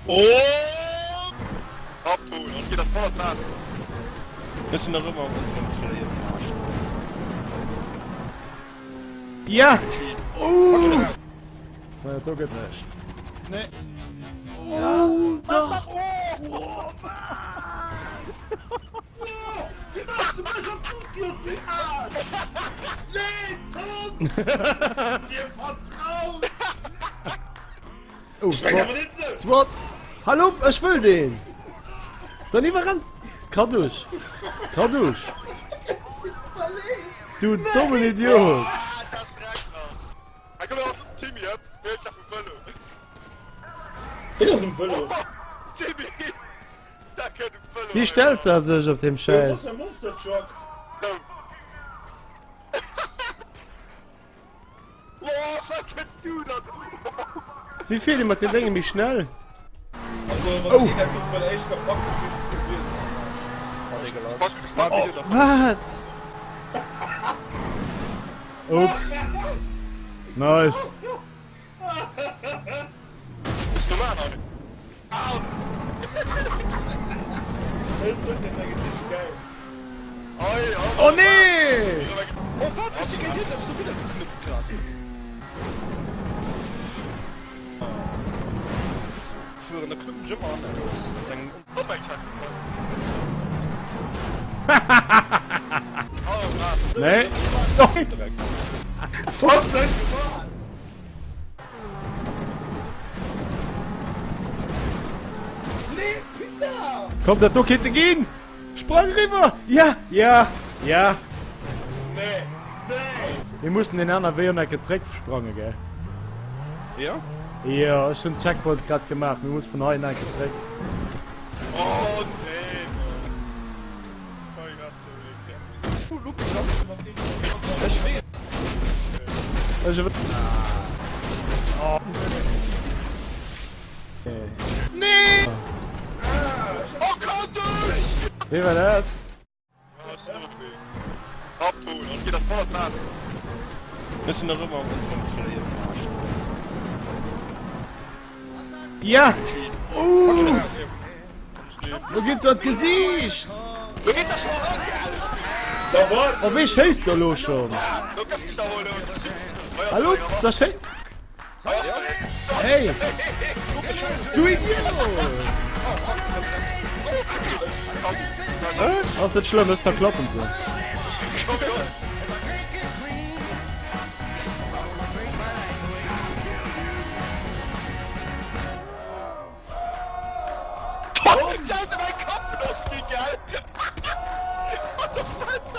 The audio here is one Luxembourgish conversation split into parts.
Oh! Abholen, sonst geht das voll auf Nase. Ech sinn nach ëmmer am Ënnergrond verléiert. Ja! Ooh! Well do gëtt näischt. Nee. Ooh, dach! Oh, Du machst mech op d'Uklot, du Aarsch! Nee, Tom! Dir vertraut! Oh, Swat! Swat! Hallo, ech wëll deen! Dann iwwerrennt! Kadusch! Kadusch! Du dommen Idiot! Wéi stellt se sech op deem Schäiss? Wéi fiert ee mat den Dénge méi schnell? Oh! Wat? Ups. Nice. Oh nee! Nee. Komm, dat do kinnt e ginn! Sprang riwwer! Ja! Ja! Ja! Nee! Nee! Mir mussen den aner Wee ecke zréck sprange, gell? Ja? Jo, ech hunn d'Checkpoints grad gemaach. Mir mussen vun hei en Ecke zréck. Oh nee! Nee! Wee war dat? Ech sinn nach ëmmer am Ënnergrond verléiert. Ja! Ooh! Lo gitt dat Gesiicht! Op wee schéisst der elo schonn? Hallo? Da schéi. Hey! Du Idiot! Ass net schlëmm, ech zerklappen se.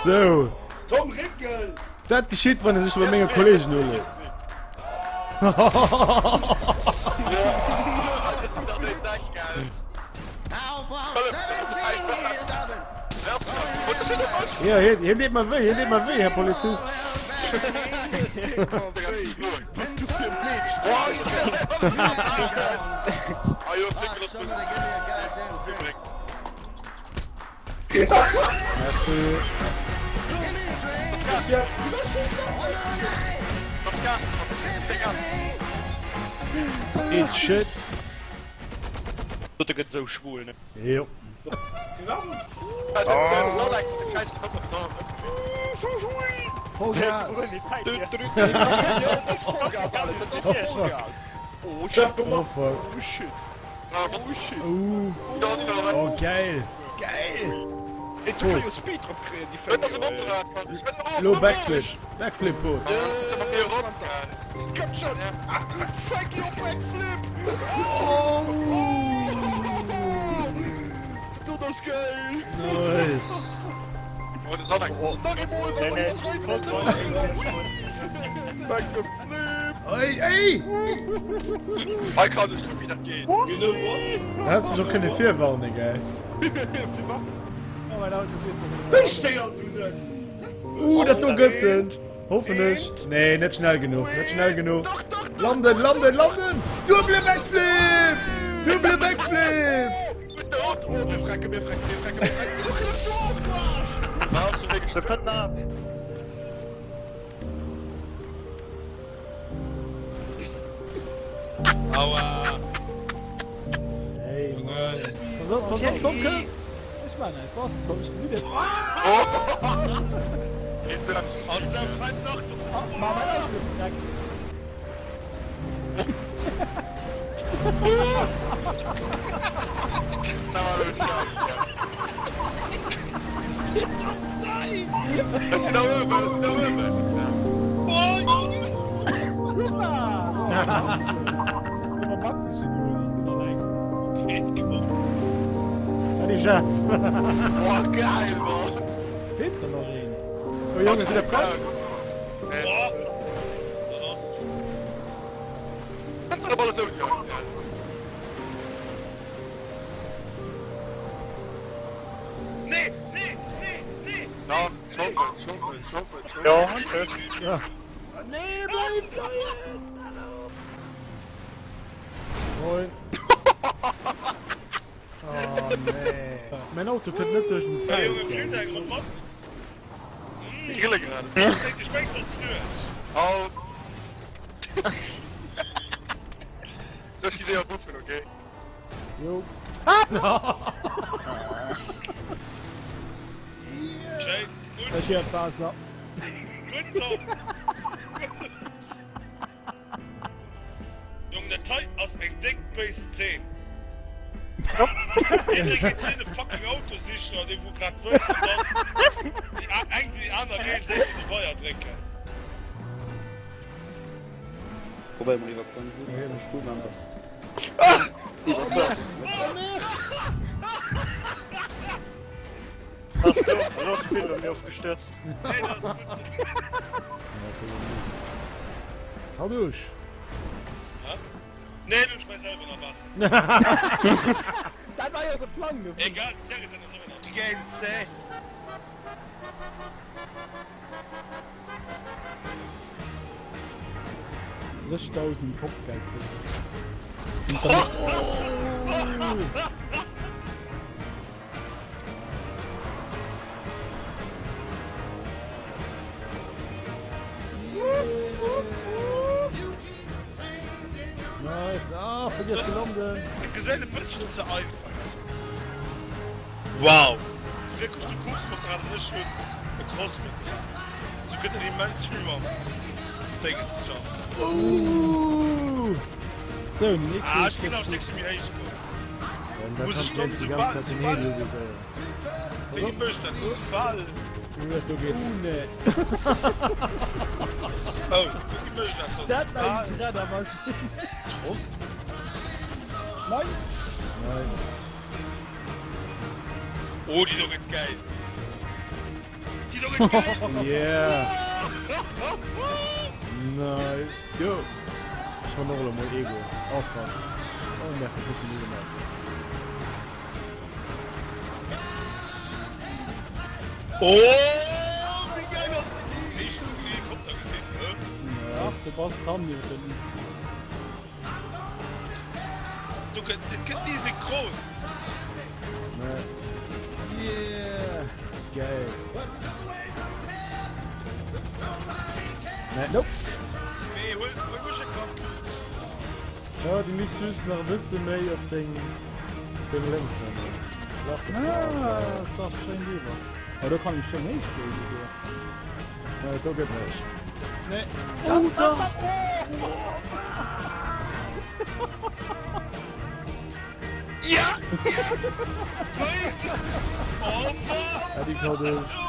Sou. Tom Réckel! Dat geschitt, wann ee sech mat menge Kollegen uleet. Jo, hien deet mer wéi, hien deet mer wéi, Här Polizist. Merci. Eat shit. Dote gëtt esou schwul, ne? Jo. Vollgas! Oh fuck. Oh geil! Geil! Lo Backflip! Backflip Put! Nice! Ey, ey! You know what? Da häss mech och kënne virwarnen, gell? Wéi stéiert du net? Uh, dat do gëtt en! Hoffen ech. Nee, net schnell genuch, net schnell genuch. Landen, landen, landen! Duebele Backflip! Duebele Backflip! Pass op, pass op, Tom kënnt! Ech maan näischt, wou ass den Tom? Ech gesinn net. Ma mäin Auto huet Dreck. Allez Jeff! Boah, geil, Mann! Feelt der nach een? Oh Jongen, sidd der prett? Kannst du alles ouni eis, gell? Nee, nee, nee, nee! Dach, ech hoffen, ech hoffen, ech hoffen, ech hoffen. Jo, tschüss. Nee, bleif leien! Moin. Oh nee. Mein Auto kënnt net duerch den Zelt. Ich grille gerade. Halt. Soll ich séier buffen, okay? Jo. Ech hier d'Waasser. Jong dat hei ass eng déck béis Zeen. Jidderee geet hin e fucking Auto sichen an dee wou grad wëllt an dann déi eng déi aner géigesäiteg de Weier drécken. Probéier mol iwwer d'Bremsen. Ass do Loftbillon mir ofgestürzt. Kadusch! Nee, du schmeiss selwer nach Waasser. Dat war jo de Plang dovun. Egal, d'Thierry sinn ass ëmmer nach. Géint se. Drëchtausend Kopfgeld kritt. Nice. Ah, vergiess ze landen. Et gesäit e bësschen ze einfach aus. Wow! Wierklech de coolste Motorrad an ech hunn e Crossman. Sou gëtt et immens vill mam Déngens jump. Ooh! Sou, den Ah, ech ginn nach e Stéckche méi héich goen. Da Muss kannst ech du dann jetzt die sou ganze bal, Zeit den sou bal. Heli visieren. Wéi mécht dat? Sou bal. Uh, do geht's. Oh nee. Oh, wéi mécht dat dann? Dat Sou war eng bal. Schreddermaschinn. Nein. Nein. Oh, déi do gëtt gäil. Déi do gëtt gäil. Yeah. Nice. Go. Ech man och elo mol Ego. Oh fuck. Oh nerveg, ech muss en ugemaach. Oh, wéi gäil ass déi? Éischt Helikopter gesinn, hä? Ach, de Bass Thumbnail finden. Do gëtt, et gëtt ni synchron. Nee. Yeah. Geil. Nee. Nope. Nee, huel, huel mech e Kapp. Ja, du misst just nach e bësse méi op deng, deng lénks Hand. Ah, das ass schéin driwwer. Oh, do kann ech schéin héich goen esouguer. Nee, do gëtt héich. Nee. Oh, dach! Ja! Wéi? Oh Mann! Äddi Kadusch. Oh!